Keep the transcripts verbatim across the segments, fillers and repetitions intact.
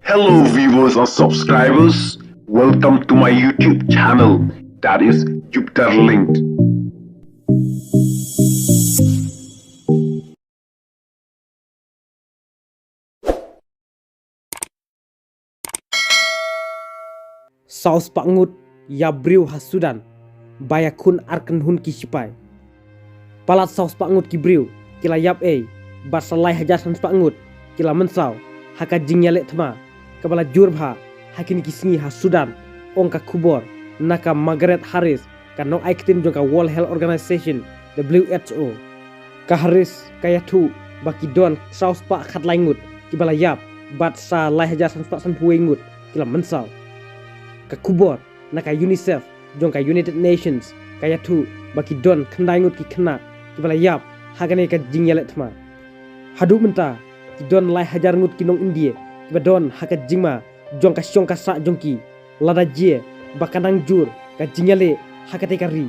Hello viewers and subscribers, welcome to my YouTube channel, that is Jupiter Linked. Saw spah ngut ïa briew ha Sudan ba ïakhun ar kynhun ki shipai. Palat saw spah ngut ki briew ki la ïap ei, bad sa lai hajar san spah ngut ki la mynsaw ha ka jingïaleh thma kaba la jur bha ha kine ki sngi ha Sudan, ong ka khubor na ka Margaret Harris, ka nongai ktien jong ka World Health Organization, W H O. Ka Harris ka ïathuh ba ki don saw spah khatlai ngut kiba la ïap, bad sa lai hajar san spah sanphew wei ngut ki la mynsaw. Ka khubor na ka UNICEF jong ka United Nations ka ïathuh ba ki don khyndai ngut ki khynnah kiba la ïap ha kane ka jingïaleh thma. Haduh mynta ki don lai hajar ngut ki nong India kiba don ha ka jingma jong ka shong ka sah jong ki, lada jia ba ka nang jur ka jingïaleh ha katei ka ri.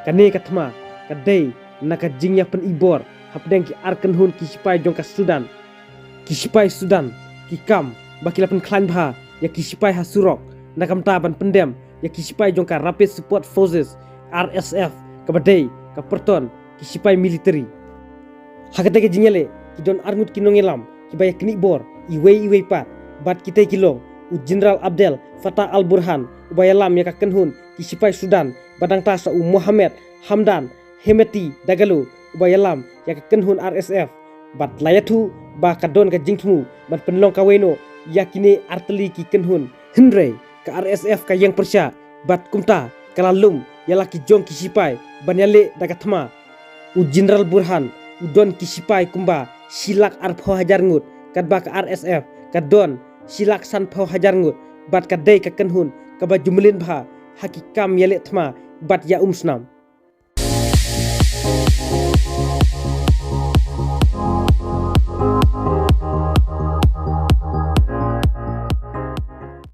Kane ka thma ka dei na ka jingïapyni bor hapdeng ki ar kynhun ki shipai jong ka Sudan. Ki shipai Sudan ki kam ba ki la pynkhlaiñ bha ïa ki shipai ha surok, na ka bynta ban pyndem ïa ki shipai jong ka Rapid Support Forces, R S F, kaba dei ka pyrthon ki shipai military. Ha katei ka jingïaleh ki don ar ngut ki nongïalam kiba ïaknieh bor iwei iwei pat, bad kitei ki long u General Abdel Fattah al-Burhan uba ïalam ïa ka kynhun ki shipai Sudan, bad nangta sa u Mohamed Hamdan Hemedti Dagalo uba ïalam ïa ka kynhun R S F. Bad la ïathuh ba ka don ka jingthmu ban pynlong kawei noh ïa kine artylli ki kynhun. Hynrei ka R S F ka ïeng pyrshah, bad kumta ka la lum ïa la ki jong ki shipai ban ïaleh da ka thma. U General Burhan u don ki shipai kumba shi lak arphew hajar ngut, katba ka R S F ka don shi lak sanphew hajar ngut, bad ka dei ka kynhun kaba ju mlien bha ha ki kam ïaleh thma bad ïa umsnam.